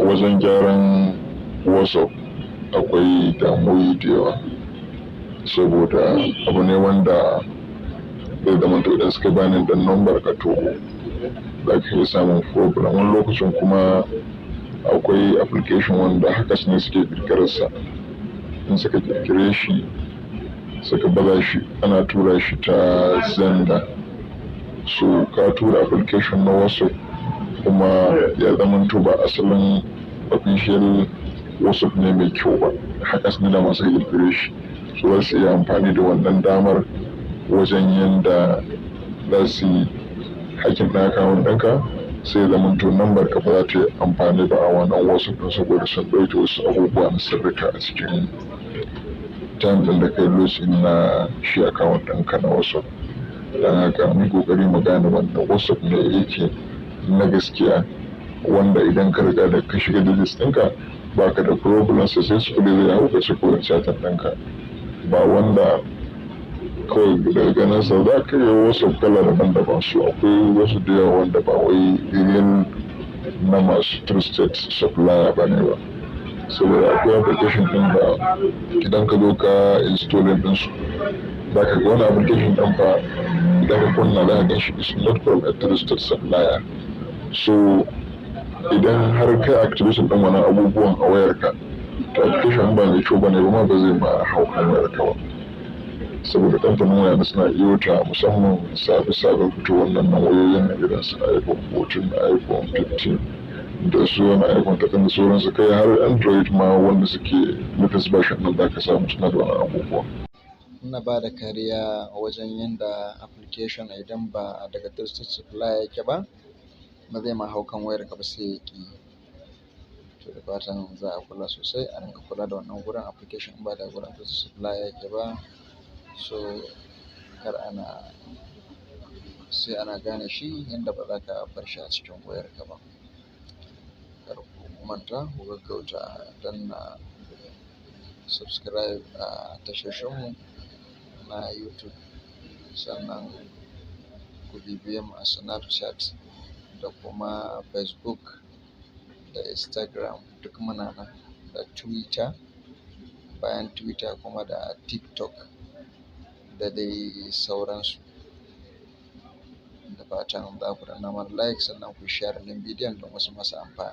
Wajen gyaran WhatsApp akwai damuwoyi da yawa, saboda abu ne wanda zai zamanto idan suka bani ɗin number ka, to za ka iya samun problem. Wani lokacin kuma akwai application wanda hackers ne suke ƙirƙirarsa. In suka ƙirƙire shi, suka baza shi, ana tura shi ta Xender. So ka tura application na WhatsApp kuma ya zamanto ba asalin official WhatsApp ne mai kyau ba. Hackers ne dama suka ƙirƙire shi. So za su iya amfani da wannan damar wajen yanda za su yi hacking ɗin account ɗinka, sai ya zamanto number ka ba za ta yi amfani ba a wannan WhatsApp ɗin, saboda sun ɗauke wasu abubuwa na sirrika a cikin time ɗin da kai losing na shi account ɗinka na WhatsApp. Don haka mu yi ƙoƙari mu gane wanda WhatsApp ne yake na gaskiya, wanda idan ka riga da ka shiga digits ɗinka, baka da problem, successfully zai hau ka ci gaba da chatting ɗinka. Ba wanda kawai daga ganinsa za ka iya WhatsApp kala daban-daban su. Akwai wasu da yawa wanda ba wai real na masu trusted supplier ba ne ba. Saboda akwai application ɗin da idan ka zo ka installing ɗinsu, za ka ga wani application ɗin fa idan ka kunna, za ka gan shi is not from a trusted supplier. So idan har kai activation ɗin wannan abubuwan a wayarka, to application ba mai kyau bane ba ma, ba zai ma hau kan wayarka ba. Saboda kamfanin waya suna iyo ta, musamman sabi sabon fito wannan nan wayoyin na irin su iPhone 14, iPhone 15 da su wani iPhone 13 da sauransu, kai har Android ma wanda suke latest version nan, za ka samu suna da wannan abubuwa. Ina ba da kariya wajen yanda application idan ba daga trusted supplier yake ba, ba zai ma hau kan wayarka ba, sai ya ƙi. To, da fatan za a kula sosai, a rinƙa kula da wannan gurin application in ba daga gurin trusted supplier yake ba. So kar ana sai ana gane shi yanda ba za ka bar shi a cikin wayarka ba. Kar ku manta ku gaggauta danna subscribe a tashoshinmu na YouTube, sannan ku bibiye mu a Snapchat da kuma Facebook da Instagram, duk muna nan, da Twitter, bayan Twitter kuma da TikTok da dai sauransu. Da fatan za ku danna mana like, sannan ku share link bidiyon don wasu masu amfana.